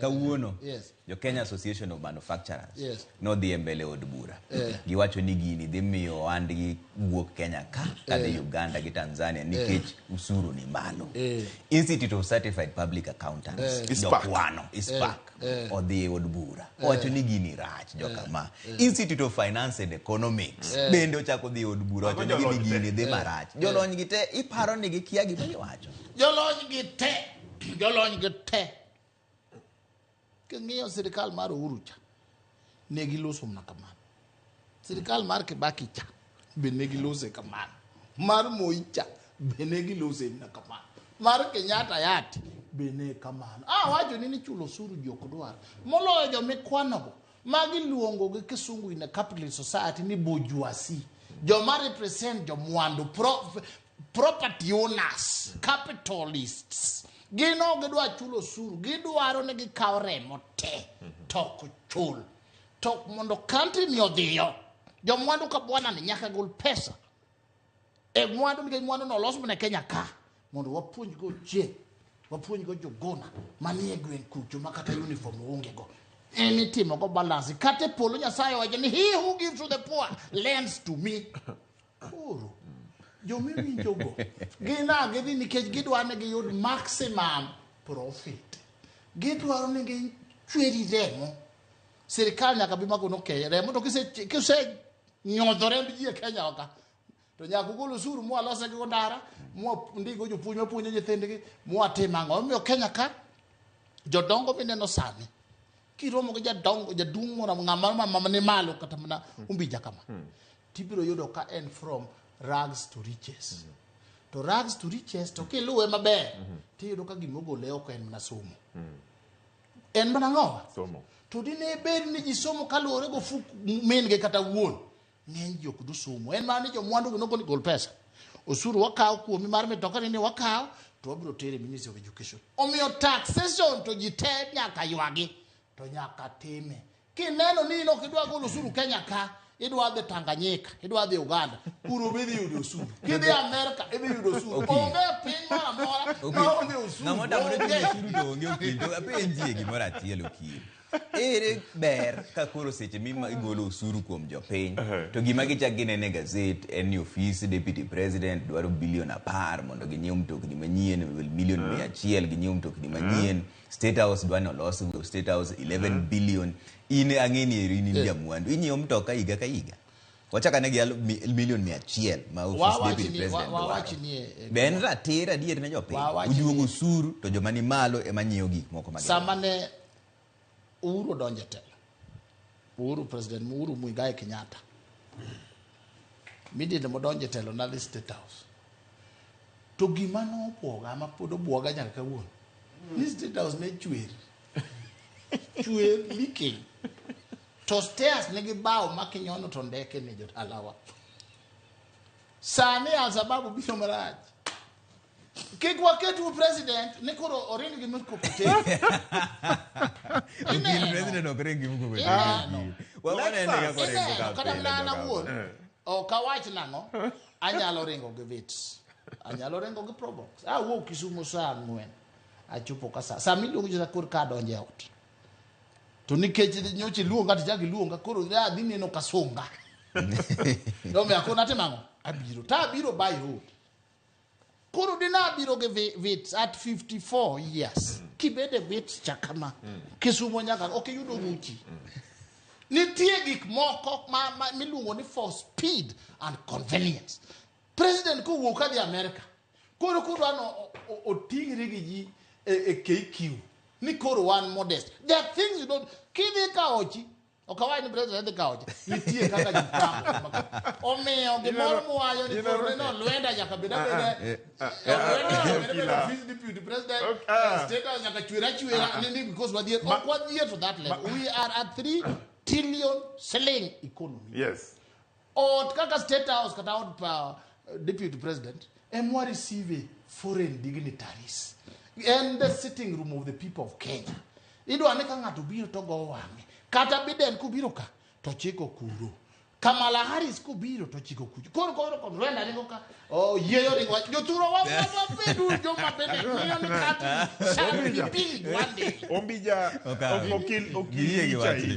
Kawuono jo Kenya Association of Manufacturers nodhi e mbele od bura. Giwacho ni gini dhi miyo ohandgi wuok Kenya ka kadhi Uganda gi Tanzania nikech usuru ni malo. Institute of Certified Public Accountants ICPAK. jokwano ICPAK odhi e od bura owacho ni gini rach jokama. Institute of Finance and Economics bende ochako dhi e od bura owacho ni Mago gini jolony te. gini dhi marach. Jolony gi te iparo ni gikia gima giwacho. Jolony gi te, jolony gi te. King'iyo sirikal mar Uhuru cha, ne giloso mana kamano. Sirikal mar Kibaki cha be ne gilose kamano. Mar Moi cha be ne gilose mana kamano. Mar Kenyatta Hayati be ne kamano. Ah, wacho ni nichulo osuru ji ok dwar. Moloyo jomikwanogo, magi luongo gi kisungu in a capitalist society ni bourgeoisie. Joma represent jomwandu, property owners, capitalists. Gin ok gidwa chulo osuru, gidwaro ni gikaw remo te to ok chul. To mondo country ni odhiyo, jomwandu ka bwana ni nyaka gol pesa e mwandu nikech mwandu no olos mana e Kenya ka mondo wapuonj go chieng' wapuonj go jogona manie gweng' kucho ma kata uniform onge go en itimo go balance kata e polo Nyasaye owacho ni he who gives to the poor lends to me. Koro jomiwinjogo gin a gidhi nikech gidwa ni giyud maximum profit, gidwaro ni gichweri remo. Sirikal nyaka bi magono okay, remo to kise nyodho remb ji e Kenya ka to nyaka ugol osuru mwalose go ndara mwandigo jopuonj mapuonjo nyithindgi mwatim ang'o. Omiyo Kenya ka jodongo mineno sani kiromo gi jadongo jaduong' moro ng'ama mama ni malo kata mana umbija kama tibiro yudo ka en from rags to riches. To rags to riches to kiluwe maber tiyudo ka gima ogole oko en mana somo. En mana ng'owa? Somo. To dine bed ni ji somo kaluwore go fuk min gi kata wuon, ng'eny ji ok dosomo. En mana ni jomwandu gi nogoni gol pesa. Osuru wakawo kuomi mar mitoka ni wakawo to wabiro tere Ministry of Education. Omiyo taxation to ji te nyaka ywagi to nyaka time. Kineno ni in ok idwa golo osuru Kenya ka, idwa dhi Tanganyika, idwa dhi Uganda, kuro be idhi yudo osuru. Kidhi Amerika, idhi yudo osuru. Onge piny moro amora maonge osuru. Ng'ama otamore chulo Onge. osuru to onge okil. To apenjie gimoro achiel okil. Ere ber ka koro seche mima igolo osuru kuom jopiny to gima gichak ginene e gazet en ni ofis deputy president dwaro bilion 10 mondo ginyiew mtokni manyien, milion 100 ginyiew mtokni manyien, State House dwa ni olos State House 11 billion. In ang'e ni eri in jamwandu inyiewo mtoka higa ka higa. Wachak ane gi milion 100 ma ofis deputy president dwaro. Wawach ni e- Be en ratiro adier ne jopiny? Wawach Ujuogo osuru to joma ni malo ema nyiewo gik moko ma Sama ne Uhuru odonjo e telo, Uhuru President Uhuru Muigai Kenyatta, immediately modonjo e telo nadhi State House. To gima nobwoga ma pod obwoga nyaka kawuono, ni State House ne chwer. Chwer leaking. To stairs nigi bao ma kinyono to ndeke ni jodalawa. Sani Alshababu biro marach. Kik waketu president ni koro oring gi mkokoteni. Okil Ineno. president ok ring gi mkokoteni. Ineno. Wanene kaka oringo Ineno, ka kata pile, mana an joka. awuon ok awach nang'o anyalo ringo gi Vitz, anyalo ringo gi Probox. Awuok Kisumu saa 4 achopo ka sa sama iluongo jota koro ka adonjo e ot to nikech nyocha iluonga to ichako iluonga koro adhi neno kasunga omiyo akoro natimo ang'o abiro to abiro by road. Koro dina abiro gi Vitz at 54 years kibede Vitz cha kama Kisumo nyaka ok iyudo ruchi. Nitie gik moko ma miluongo ni for speed and convenience. President kowuok kadhi America koro kodwa no oting're gi ji e KQ ni koro wan modest. There are things you don't kidhi kaochi ok awach ni president dhi kaochi nitie kaka ji pango. Omiyo gimoro muwacho ni koro neno Lwenda nyaka bed abeda Lwenda nyaka bed abeda office deputy president State House nyaka chwer achwera ni because wadhier ok wadhier to that level. We are a 3 trillion shilling economy. Ot kaka State House kata ot pa deputy president emwa receive foreign dignitaries en the sitting room of the people of Kenya. Idwa ni ka ng'ato biro to go wang'e kata Biden kobiro ka to chiko kuro. Kamala Harris kobiro to chiko kucho. Koro koro kod Rwanda ringo ka. Oh, yieyo ringo. Jothuro wa wa bedu joma bende ng'iyo ni country shall be big one day. Ombija Okawe. okil Giyie gi okil wachni.